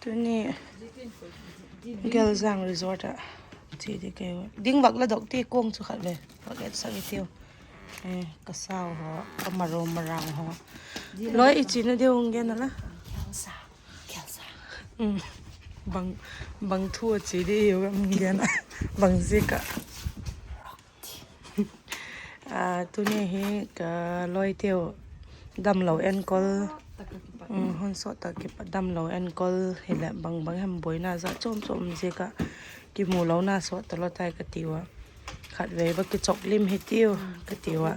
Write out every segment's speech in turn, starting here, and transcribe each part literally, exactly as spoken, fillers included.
Tuni Gelzang Resort ah chia di kei. Ding vak la dok ti, kuang chu khat ve vak etsak i tiu. Ka sau haw, ka maro marang haw. Loi i chiana diu hung gen a la. Bang thu a chia di hiu ka hung gen a. Bang ziak ah. Tuni hi ka lawiteu damlo enkol, hun sawt tak kipat damlo enkol hileh bang bang hem buaina za chuam chuam ziak ah kimu lona sawt talo tai ka tiu a. Khatvei va kichawk lim hi tiu ka tiu a.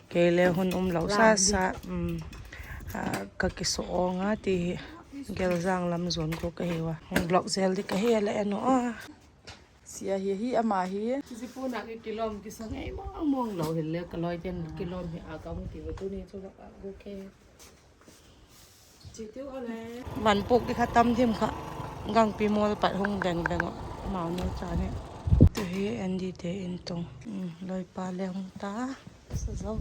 Kei le hun um lo sa sa, ka kisa awng a ti hi. Gelzang lam zuan gu ka hiu a, hung block zel di ka hi a la en u a. Sia hi hi ama hi. Zia pun ah kilawm kisa ngei mawng mawng lo hile ka lawite'n kilawm hi a ka hung ti ve tuni chu vak a gu ke. Van puk di kha tam dim kha. Gangpi mual pat hung veng veng ah, amau nu cha ni. Tu hi Andy te in tung. Lawipa le hung ta. Sa zo.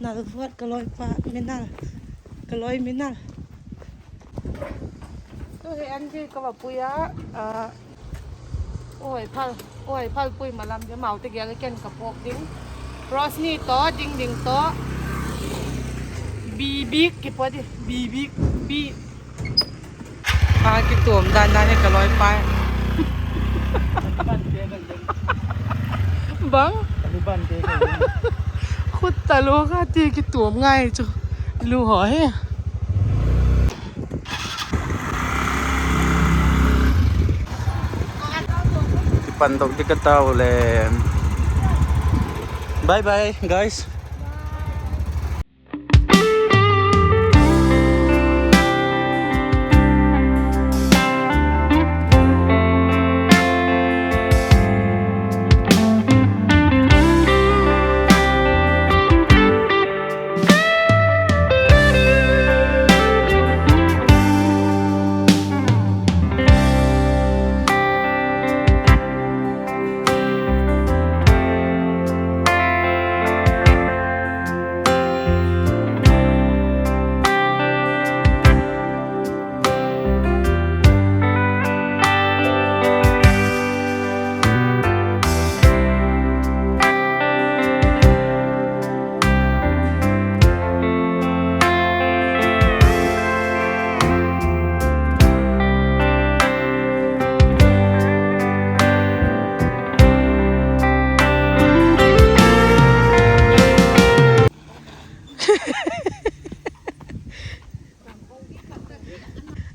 Nalvuat ka lawipa minal. Ka lawi minal. Tu hi Andy ka va pui a. Oi phal, oi phal pui ma lam de, mau te gel ken ka pawk ding. Rosni tawh, Dingding tawh. Bibik kipua di, Bibik, Bi. A kituam dan dan hi ka lawipa. Bang? Khut talu kha ti kituam ngai chu. Lu haw hi. Kipandok di ka tau le. Bye bye, guys.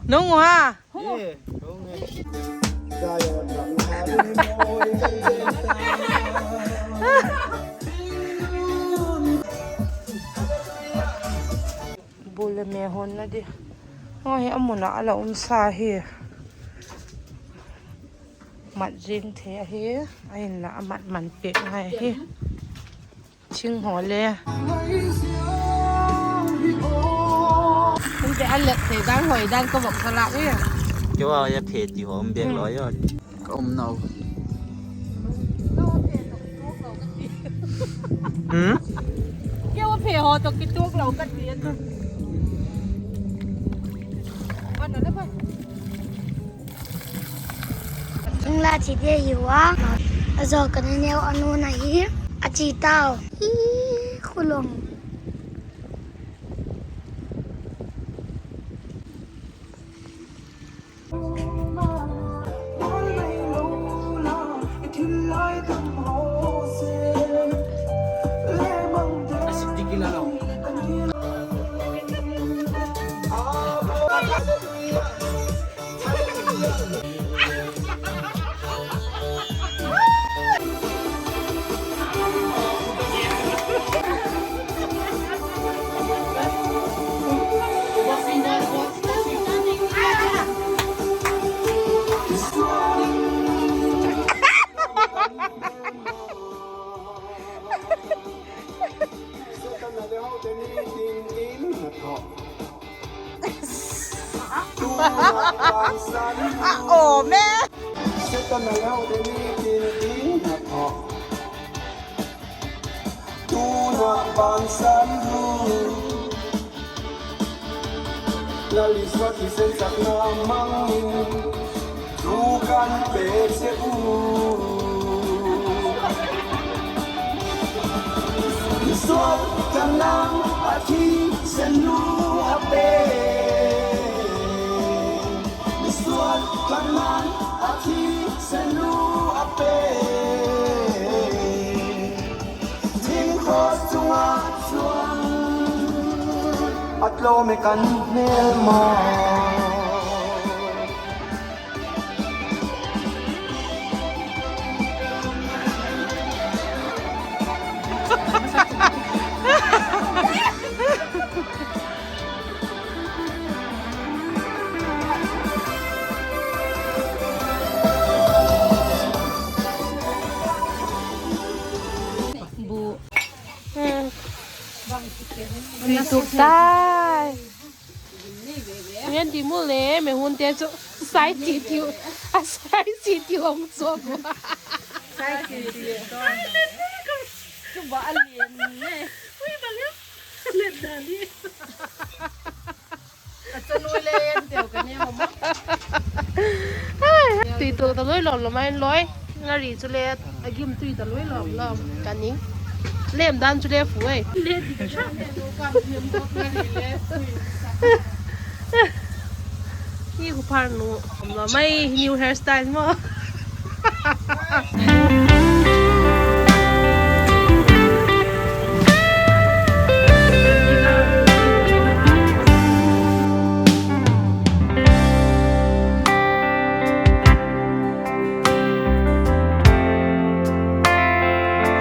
Nung ha. Bul le me honna di. Haw hi a mun ah a la um sa hi. Mat zing thei ahi. Ahinla a mat man pêk ngai ahi. Thing haw le. Hung te a let thei dan hoi dan ka vok ka lâk hi. Keu a ya phe ti haw um bêk lo ya. Ka um nau. Keu a phe haw tawh kituak lo ka ti a. Thing la chi te hiu a. A zaw ka neu a nun ahi. A chi tau. Hi khulong. A aw me. Setan a lau de ni tin tin na tho. Tuna ban san ru. Lal Isua kisensakna mangin. Pe se u. Misual Kanaan a thisan nu a pe. Misual Kanaan a thisan nu a pe. Thing cross chunga chuan a tlawm e kan hmel maw. Bu. Hmm. Tui tuk tai. Ngen ti mu le, me hun te chu sai chi tiu, a sai chi tiu ang chu. Sai chi tiu. Chu ba a lian ne. Ui, ba lian. Lian da li. Ka chanu le en teu ka ne ma ma. Tui tuk ta loi lom lom ai loi. Ngari chu le a gim tui ta loi lom lom. Ka ning. Lem dan chu le fu ai. Le di ka. Hi khu phar nu. Lom lom ai new hairstyle maw.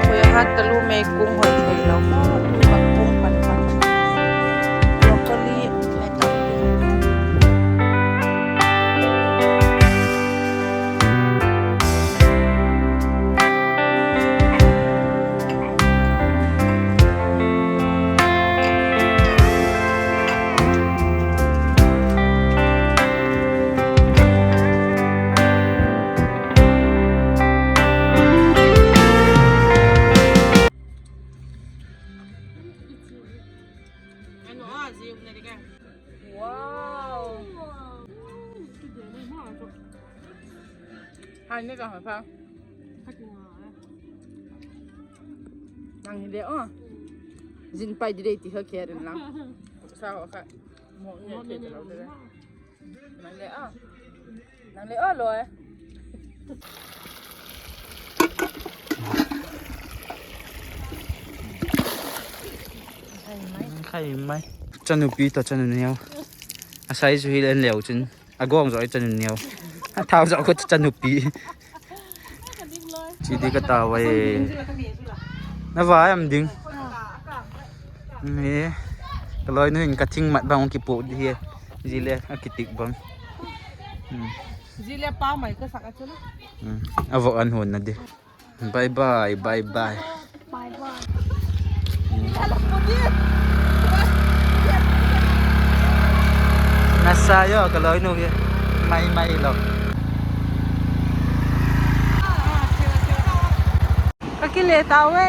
Khawi a hat ka lu mei kung hoi thei lo maw, tu bak kung pan pan. Broccoli. Wow. Hai ne ka hoi pha. Nang hi le aw. Zin pai di dei ti kha khe rin lang. Sa ho kha. Mo ne te lo de. Nang le aw. Nang le aw lo e. Khai mai. Chanupi tawh chanu neu. A size hi le en leu chun. A gawng zaw i chanu neu. A thau zaw khu chanupi. Chi di ka ta vai. Na vai am ding. Ni. Ka lawinu in ka thing mat bang kipu di hi. Zi le a kitik bang. Hmm. Zi le pa mai ka sak a chu. Hmm. A vok an hun na di. Bye bye, bye bye. Bye bye. Nasa yo, ka lawinu hi. Mai mai lo. Ka kile ta ve.